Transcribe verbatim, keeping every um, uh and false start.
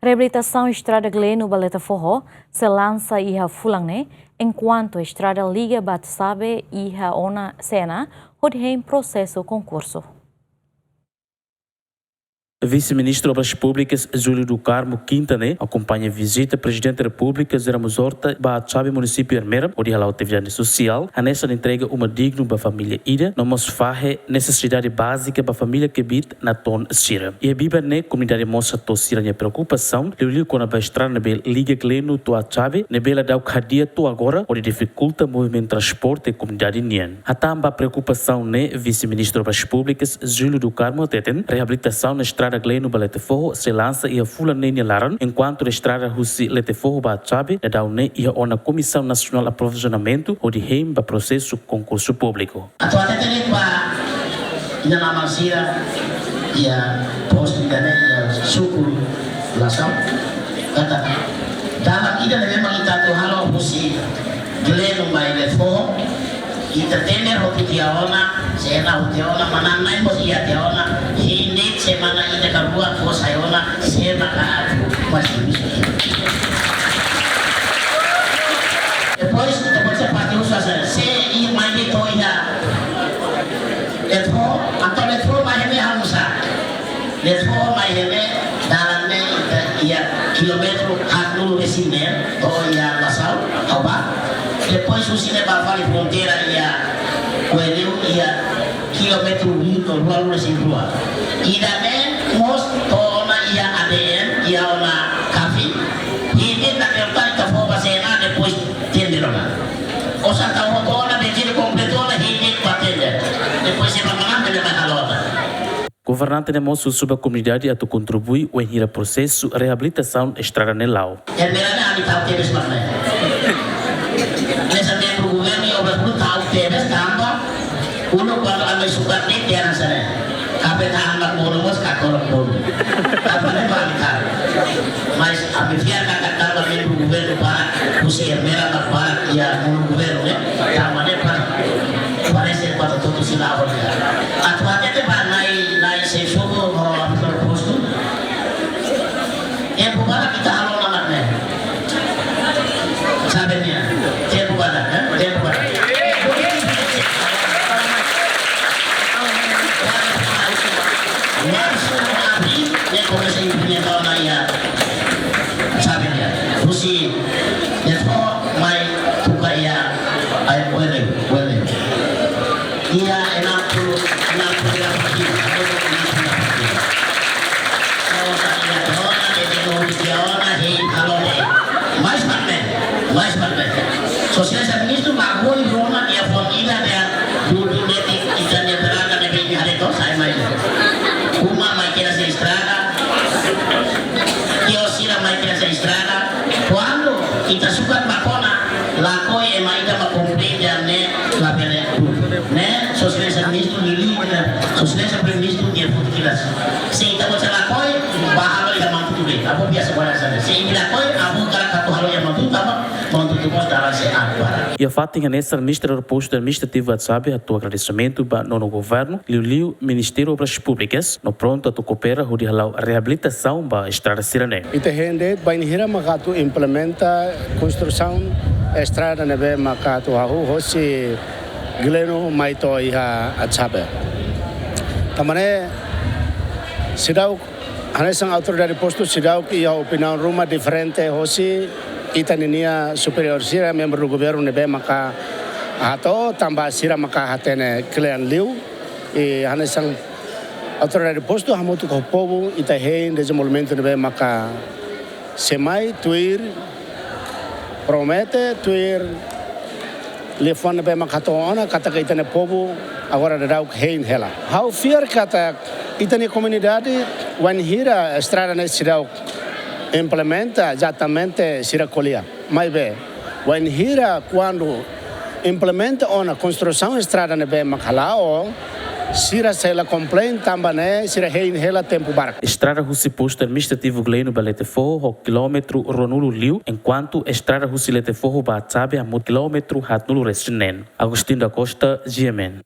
Reabilitasaun estrada Gleno ba Letefoho sei lansa iha fulan ne'e, enkuantu estrada liga ba Atsabe iha ona sei ona, hodi hein prosesu konkursu. Vise-Ministru Obras Públikas Júlio do Carmo, kinta ne'e, akompaña vizita Prezidente Repúblika José Ramos Horta ba Atsabe, munisípiu Ermera, hodi hala'o atividade sosiál, hanesan entrega uma dignu ba família ida, no mós fahe nesesidade bázika ba família kbiit-na'in sira. Iha biban ne'e, komunidade mós hato'o sira-nia preokupasaun, liuliu kona-ba estrada ne'ebé liga Gleno to'o Atsabe, ne'ebé ladauk hadi'a to'o agora, hodi difikulta movimentu transporte komunidade nian. Hatán ba preokupasaun ne'e, Vise-Ministru Obras Públikas Júlio do Carmo hateten, reabilitasaun estrada Gleno ba Letefoho sei lansa iha fulan ne'e nia laran, enkuantu estrada husi Letefoho ba Atsabe daudaun ne'e iha ona Komisaun Nasionál Aprovizionamentu hodi hein ba prosesu konkursu públiku. Atu hateten ba inan-aman sira iha postu ida-ne'e iha suku Lasau, katak dalan ida-ne'e memang ita atu halo husi Gleno mai Letefoho, ita tender hotu tiha ona, sei ona hotu tiha ona, manán-na'in mós iha tiha ona, hein de'it semana ida ka rua fó sai ona, sei ona ka atu, mas depois, depois se parte husu hanesan, se iha mai de'it to'o iha Letefoho, entaun Letefoho mai iha ne'e halo nusá? Letefoho mai iha ne'e, dalan ne'e ita iha kilómetru haatnulu-resin-neen, to'o iha Lasau, Aubá. Depois husi ne'e ba fali fronteira iha Coelho, iha kilómetru rua, ruanulu-resin-rua. Ida-ne'e mós to'o ona iha A D N, iha ona Kafi. Hein de'it na kerta ita fó ba sei ona, depois tender ona. Osan tau hotu ona, benzina kompletu ona, hein de'it ba tender. Depois sei ba manán, tender ba halo ona. Governante ne'e mós husu ba komunidade atu kontribui wainhira prosesu reabilitasaun estrada ne'e la'o. Ermera ne'e ami ta'uk tebes mak ne'e. Hanesan membru governu iha Obras Públikas ta'uk tebes tanba uluk kuandu ami sukat ne'e tiha hanesan ne'e. Kaben ami mak monu mós kakorok monu. Tanba ne'e mak ami ta'uk. Mas ami fiar katak tanba membru governu barak, husi Ermera mak barak, iha monu governu ne'e. Tanba ne'e para, parese para todos sila. Atu hatete ba nai, nai sei suku ho ami propostu. Tempu barak ita halo ona mak ne'e. Sabe nia? Tempu barak, eh? Tempu barak. Marsu, abríl, ne'e komesa implementa ona iha. Sabe nia? Husi Letefoho mai tuka iha, ai, Coelho, Coelho. Iha enam puluh, enam puluh delapan kilo. Enam puluh delapan kilo. Kalau tak iha tiha ona, de'it tiha ona, hein halo de'it. Mais mak ne'e, mais mak ne'e. Sosial Ministru mak boi rona nia fon ida dehan dudu de'it ita-nia berada ne'ebé imi haree to'o, sai mai. Uma mai kira sei estraga. Kios sira mai kira sei estraga. Kuandu ita sukat mak ona, lakohi ema ida mak komprende ne'e labele. Ne'e, Sua Exelénsia Ministru liuliu, Sua Exelénsia Primeiru-Ministru nia futu kilas. Se ita-boot sei lakohi, bá halo iha Manatuto de'it. Abo biasa kuala sana. Se imi lakohi, abo hakarak atu halo iha Manatuto, tanba Manatuto mós dalan sei aat barak. Iha fatin hanesan, Ministru Postu Administrativu Atsabe hato'o agradesimentu ba Nono Governu, liuliu Ministériu Obras Públikas, no prontu atu koopera hodi hala'o reabilitasaun ba estrada sira-ne'e. Ita hein de'it bainhira maka atu implementa konstrusaun estrada ne'ebé maka atu hahú hosi Gleno mai to'o iha Atsabe. Tanba ne'e seidauk, hanesan autoridade postu seidauk iha opiniaun ruma diferente hosi ita ninia superiór sira, membru governu ne'ebé maka hato'o, tanba sira maka hatene kle'an liu, i hanesan autoridade postu hamutuk ho povu ita hein dezenvolvimentu ne'ebé maka sei mai tuir promete, tuir liafuan ne'ebé maka hato'o ona katak ita-nia povu agora daudauk hein hela. Ha'u fiar katak ita-nia komunidade wainhira estrada ne'e seidauk implementa, ezatamente sira ko'alia. Maibé, wainhira kuandu implementa ona konstrusaun estrada ne'ebé mak hala'o, sira sei la komplain tanba ne'e sira hein hela tempu barak. Estrada husi Postu Administrativu Gleno ba Letefoho ho kilómetru ruanulu liu, enkuantu estrada husi Letefoho ba Atsabe hamutuk kilómetru haatnulu-resin-neen. Agostinho da Costa, G M N.